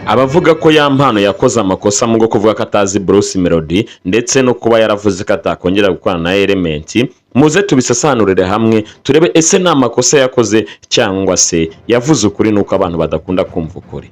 Abavuga ko Yampano yakoze amakosa mu kuvuga ko atazi Bruce Melody ndetse no kuba yaravuze ko atakongera gukorana na Element, muze tubisasanurire hamwe turebe ese ni amakosa yakoze cyangwa se yavuze ukuri, nuko abantu badakunda kumva ukuri.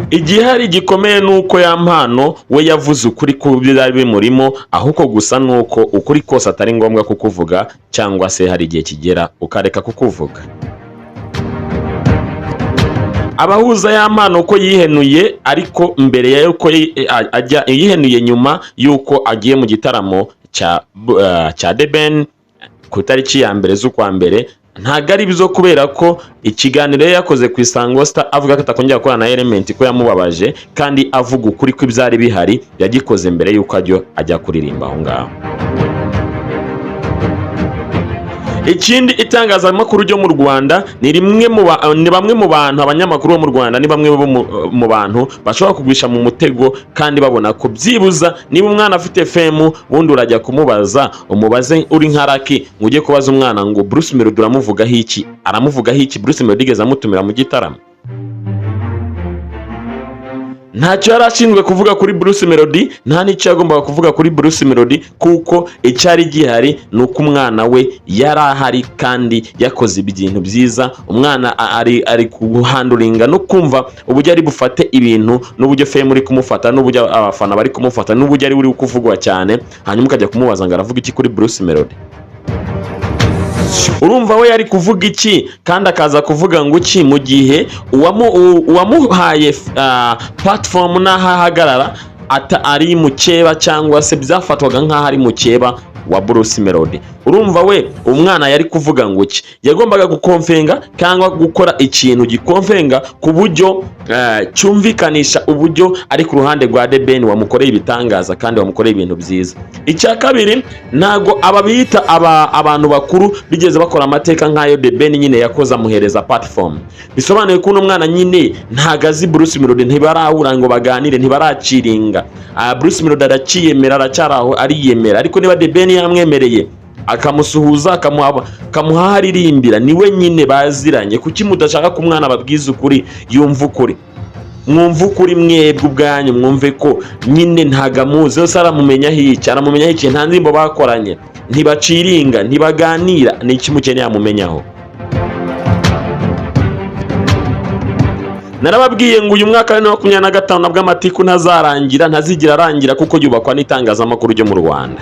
Igihari gikomeye ni uko Yampano we yavuze ukuri ku byari bimurimo, ahubwo gusa ni uko ukuri kose atari ngombwa kukuvuga, cyangwa se hari igihe kigera ukareka kukuvuga. Abahuza Yampano ko yihenuye, ariko mbere y'uko ajya yihenuye, nyuma y'uko agiye mu gitaramo cya The Ben ku itariki ya 1 z'ukwa mbere, ntabwo ari byo, kubera ko ikiganiro yari yakoze ku Isango Star avuga ko atakongera gukorana na Element, ko yamubabaje, kandi avuga ukuri ko ibyari bihari, yagikoze mbere y'uko ajya kuririmba aho ngaho. Ikindi, itangazamakuru ryo mu Rwanda ni rimwe mu ni bamwe mu bantu, abanyamakuru bo mu Rwanda ni bamwe bo mu bantu bashobora kugwisha mu mutego kandi babona ko byibuza niba umwana afite fame, ubundi urajya kumubaza, umubaze uri nka Lucky, ngo ujye kubaza umwana ngo Bruce Melody uramuvugaho iki? Aramuvugaho iki? Bruce Melody yigeze amutumira mu gitaramo? Ntacyo yari ashinzwe kuvuga kuri Bruce Melody, nta n'icyo yagombaga kuvuga kuri Bruce Melody, kuko icyari gihari ni uko umwana we yari ahari kandi yakoze ibintu byiza. Umwana ari guhandlinga no kumva uburyo ari bufate ibintu, n'uburyo fame uri kumufata, n'uburyo abafana bari kumufata, n'uburyo ari uri kuvugwa cyane, hanyuma ukajya kumubaza ngo aravuga iki kuri Bruce Melody. Urumva we yari kuvuga iki kandi akaza kuvuga ngo iki, mu gihe uwamuhaye platform n'aho ahagarara ari mukeba, cyangwa se byafatwaga nk'aho ari mukeba wa Bruce Melody? Urumva we umwana yari kuvuga ngo iki? Yagombaga guconfirminga cyangwa gukora ikintu giconfirminga ku buryo cyumvikanisha uburyo ari ku ruhande rwa The Ben wamukoreye ibitangaza kandi wamukoreye ibintu byiza. Icya kabiri, ntago aba bita abantu bakuru bigeze bakora amateka nk'ayo The Ben nyine yakoze amuhereza platform. Bisobanuye ko uno mwana nyine ntago azi Bruce Melody, ntibarahura ngo baganire, ntibaraciringa. Bruce Melody aracyiyemera, aracyari aho ariyemera, ariko niba The Ben yamwemereye akamusuhuza, akamuha aho aririmbira, niwe nyine baziranye. Kuki mudashaka ko umwana ababwiza ukuri, yumva ukuri? Mwumve ukuri mwebwe ubwanyu, mwumve ko nyine ntago amuzi yose. Aramumenyaho iki? Aramumenyaho iki? Nta ndirimbo bakoranye, ntibaciringa, ntibaganira. Ni iki mukeneye yamumenyaho? Narababwiye ngo uyu mwaka wa 2025 nabwo amatiku ntazarangira, ntazigira arangira, kuko yubakwa n'itangazamakuru ryo mu Rwanda.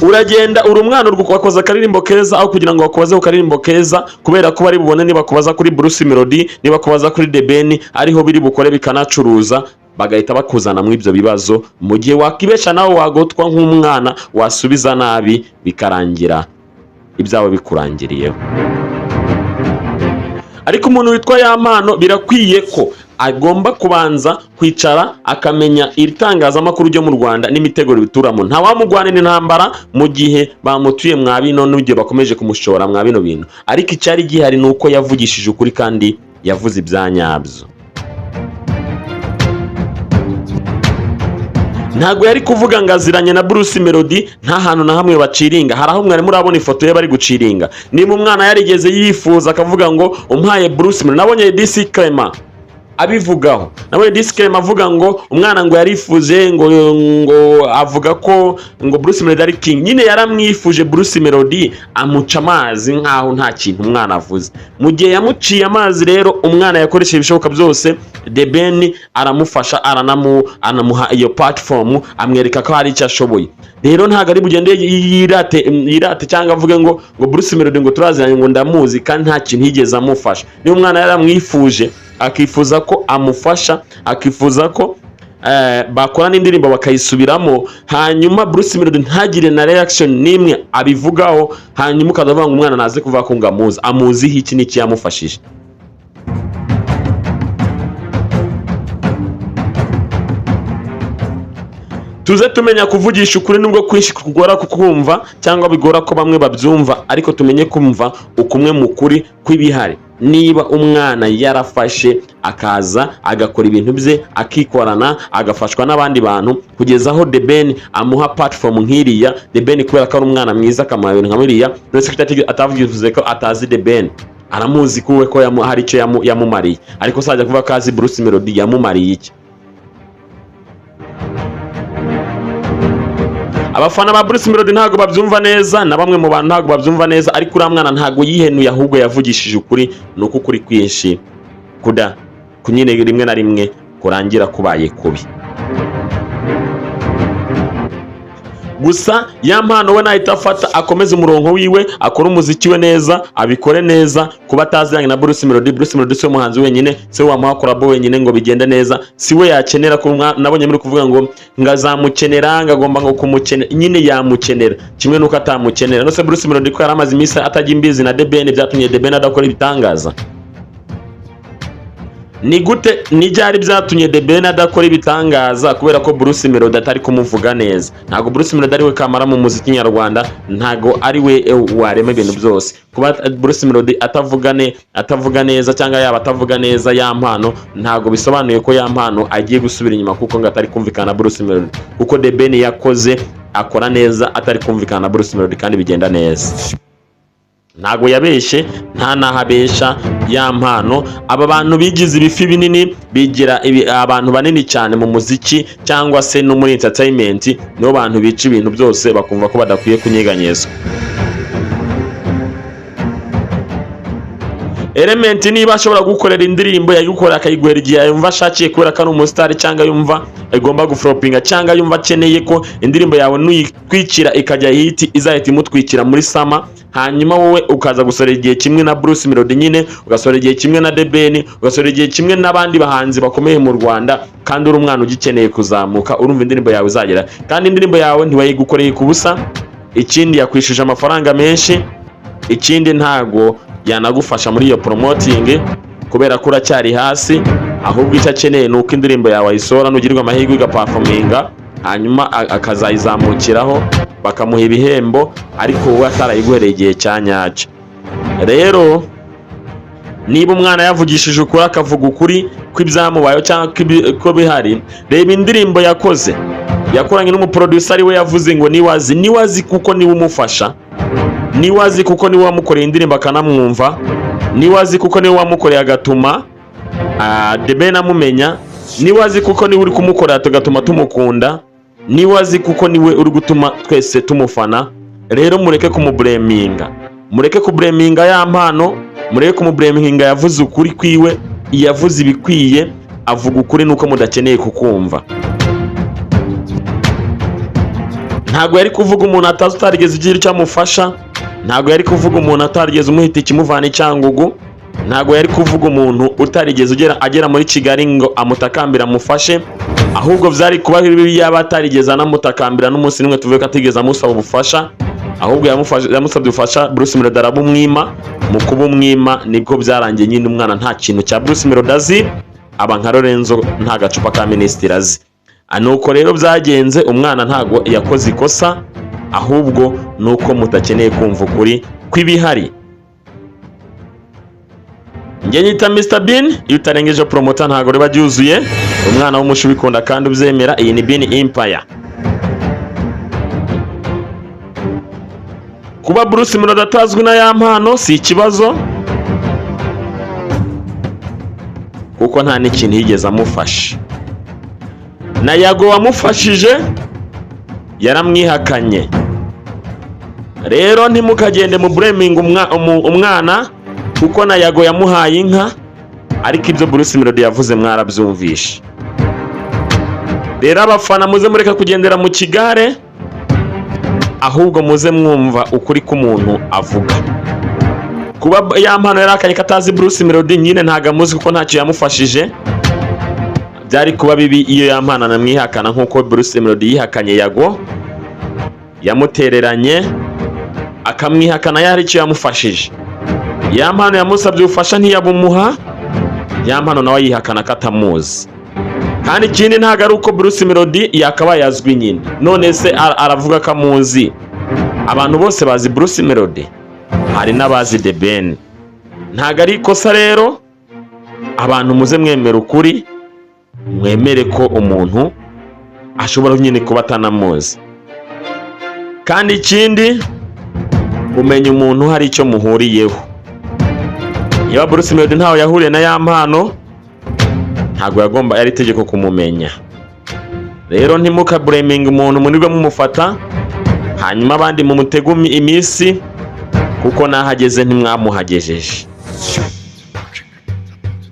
Uragenda uri umwana, wakoze akaririmbo keza, aho kugira ngo bakubaze ku karirimbo keza, kubera ko bari bubone nibakubaza kuri Bruce Melody, nibakubaza kuri The Ben, ariho biri bukore bikanacuruza, bagahita bakuzana muri ibyo bibazo. Mu gihe wakibesha nawe wagotwa nk'umwana, wasubiza nabi, bikarangira ibyawe bikurangiriyeho. Ariko umuntu witwa Yampano birakwiye ko agomba kubanza kwicara akamenya iri tangazamakuru ryo mu Rwanda n'imitego ribituramo. Ntawamugwanira intambara mu gihe bamutuye mwa bino, n'igihe bakomeje kumushora mwa bino bintu. Ariko icyari gihari ni uko yavugishije ukuri kandi yavuze ibya nyabyo. Ntabwo yari kuvuga ngo aziranye na Bruce Melody, nta hantu na hamwe baciringa. Hari aho mwari murabona ifoto ye bari guciringa? Niba umwana yarigeze yifuza akavuga ngo umpaye Bruce Melody, nabonye DC Clement abivugaho, nabonye DC Clement avuga ngo umwana ngo yarifuje ngo avuga ko ngo Bruce Melody ari king. Nyine yaramwifuje Bruce Melody, amuca amazi nkaho nta kintu umwana avuze. Mu gihe yamuciye amazi rero, umwana yakoresheje ibishoboka byose, The Ben aramufasha, anamuha iyo platform, amwereka ko hari icyo ashoboye. Rero ntabwo ari bugende yirate yirate cyangwa avuge ngo Bruce Melody ngo turaziranye, ngo ndamuzi, kandi nta kintu yigeze amufasha. Niba umwana yaramwifuje, akifuza ko amufasha, akifuza ko bakora n'indirimbo bakayisubiramo, hanyuma Bruce Melody ntagire na reaction n'imwe abivugaho, hanyuma ukaza uvuga ngo umwana naze kuvuga ko ngo amuzi, amuziho iki n'iki yamufashije? Tuze tumenya kuvugisha ukuri, nubwo kwinshi kugora kukumva cyangwa bigora ko bamwe babyumva, ariko tumenye kumva ukumwe mu kuri kw'ibihari. Niba umwana yarafashe akaza agakora ibintu bye, akikorana, agafashwa n'abandi bantu, kugeza aho The Ben amuha platform nk'iriya, The Ben kubera ko ari umwana mwiza akamuha ibintu nka biriya, uretse ko atavuze ko atazi The Ben, aramuzi kuwe ko hari icyo yamumariye, ariko sajya kuvuga ko azi Bruce Melody, yamumariye iki? Abafana ba Bruce Melody ntabwo babyumva neza, na bamwe mu bantu ntabwo babyumva neza, ariko uriya mwana ntabwo yihenuye, ahubwo yavugishije ukuri. Ni uko ukuri kwinshi kuda kunyine rimwe na rimwe kurangira kubaye kubi. Gusa ya mpano we nahita afata akomeze umurongo wiwe, akore umuziki we neza, abikore neza. Kuba ataziranye na Bruce Melody, Bruce Melody si we muhanzi wenyine, si we wamuha collabo wenyine ngo bigende neza, si we yakenera. Nabonye muri kuvuga ngo ngazamukenera, ngagomba ngo kumukenera, nyine yamukenera kimwe nuko atamukenera. Nose Bruce Melody ko yari amaze iminsi atajya imbizi na The Ben, byatumye The Ben adakora ibitangaza? Ni gute ni ryari byatumye The Ben adakora ibitangaza kubera ko Bruce Melody atari kumuvuga neza? Ntabwo Bruce Melody ari we kamara mu muziki nyarwanda, ntabwo ari we warema ibintu byose. Kuba Bruce Melody atavuga neza cyangwa yaba atavuga neza ya mpano, ntabwo bisobanuye ko ya mpano agiye gusubira inyuma kuko ngo atari kumvikana na Bruce Melody, kuko The Ben yakoze akora neza atari kumvikana na Bruce Melody kandi bigenda neza. Ntabwo yabeshye, nta n'aho abesha ya mpano. Aba bantu bigize ibifi binini, bigira abantu banini cyane mu muziki cyangwa se no muri entertainment, nibo bantu bica ibintu byose bakumva ko badakwiye kunyeganyezwa. Element niba ashobora gukorera indirimbo yayigukorera akayiguhera igihe yumva ashakiye kubera ko ari umusitari, cyangwa yumva igomba guflopinga, cyangwa yumva akeneye ko indirimbo yawe nuyitwikira ikajya hit izahita imutwikira muri sama, hanyuma wowe ukaza gusorera igihe kimwe na Bruce Melody nyine, ugasorera igihe kimwe na The Ben, ugasorera igihe kimwe n'abandi bahanzi bakomeye mu Rwanda, kandi uri umwana ugikeneye kuzamuka, urumva indirimbo yawe izagera. Kandi indirimbo yawe ntiwayigukoreye ku busa, ikindi yakwishuje amafaranga menshi, ikindi ntago yanagufasha muri iyo promoting kubera ko uracyari hasi. Ahubwo icyo akeneye ni uko indirimbo yawe ayisohora, nugirwa amahirwe igaperforminga, hanyuma akazayizamukiraho bakamuha ibihembo, ariko wowe atarayiguhereye igihe cya nyacyo. Rero niba umwana yavugishije ukuri, akavuga ukuri kw'ibyamubayeho cyangwa ko bihari, reba indirimbo yakoze yakoranye n'umuproducer ari we yavuze ngo niwazi, niwazi kuko niwe umufasha, niwazi kuko niwe wamukoreye indirimbo akanamwumva, niwazi kuko niwe wamukoreye agatuma The Ben amumenya, niwazi kuko niwe uri kumukorera tugatuma tumukunda, niwazi kuko niwe uri gutuma twese tumufana. Rero mureke kumubureminga, mureke kubureminga ya mpano, mureke kumubureminga. Yavuze ukuri kwiwe, yavuze ibikwiye, avuga ukuri nuko mudakeneye kukumva. Ntabwo yari kuvuga umuntu atazi utarigeze ugira icyo amufasha, ntabwo yari kuvuga umuntu atarigeze umuhita ikimuvana i Cyangugu, ntabwo yari kuvuga umuntu utarigeze agera muri Kigali ngo amutakambire amufashe, ahubwo byari kuba bibi yaba atarigeze anamutakambira n'umunsi n'umwe, tuvuge ko atigeze amusaba ubufasha, ahubwo yamusabye ubufasha Bruce Melody arabumwima. Mu kubumwima nibwo byarangiye nyine umwana nta kintu cya Bruce Melody azi, aba nka Lorenzo nta gacupa ka minisitiri azi. Nuko rero byagenze, umwana ntago yakoze ikosa, ahubwo nuko mudakeneye kumva ukuri kw'ibihari. Njye nyita Mr Bean, iyo utarengeje promoter ntago riba ryuzuye. Umwana w'umushu ubikunda kandi ubyemera, iyi ni Bean Empire. Kuba Bruce Melody atazwi na ya mpano si ikibazo, kuko nta n'ikintu yigeze amufasha. Na Yago wamufashije yaramwihakanye. Rero ntimukagende mu bureminga umwana, kuko na Yago yamuhaye inka, ariko ibyo Bruce Melody yavuze mwarabyumvishe. Rero abafana muze mureka kugendera mu kigare, ahubwo muze mwumva ukuri k'umuntu avuga. Kuba ya mpano yarahakanye ko atazi Bruce Melody, nyine ntago amuzi kuko ntacyo yamufashije. Byari kuba bibi iyo ya mpano anamwihakana nk'uko Bruce Melody yihakanye Yago, yamutereranye akamwihakana yari icyo yamufashije. Ya mpano yamusabye ubufasha ntiyabumuha, ya mpano nawe ayihakana ko atamuzi. Kandi ikindi ntago ari uko Bruce Melody yakabaye azwi nyine, none se aravuga ko amuzi. Abantu bose bazi Bruce Melody, hari n'abazi The Ben. Ntabwo ari ikosa. Rero abantu muze mwemera ukuri, mwemere ko umuntu ashobora nyine kuba atanamuzi. Kandi ikindi, umenya umuntu hari icyo muhuriyeho. Niba Bruce Melody ntawe yahuriye na Yampano, ntabwo yagomba, yari itegeko kumumenya. Rero ntimukablaminge umuntu munirwe mumufata, hanyuma abandi mumutege iminsi, kuko n'ahageze ntimwamuhagejeje.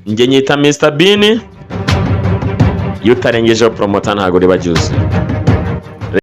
Njye nyita Mr Bean. Iyo utarengejeho promoter, ntabwo riba ryuzuye.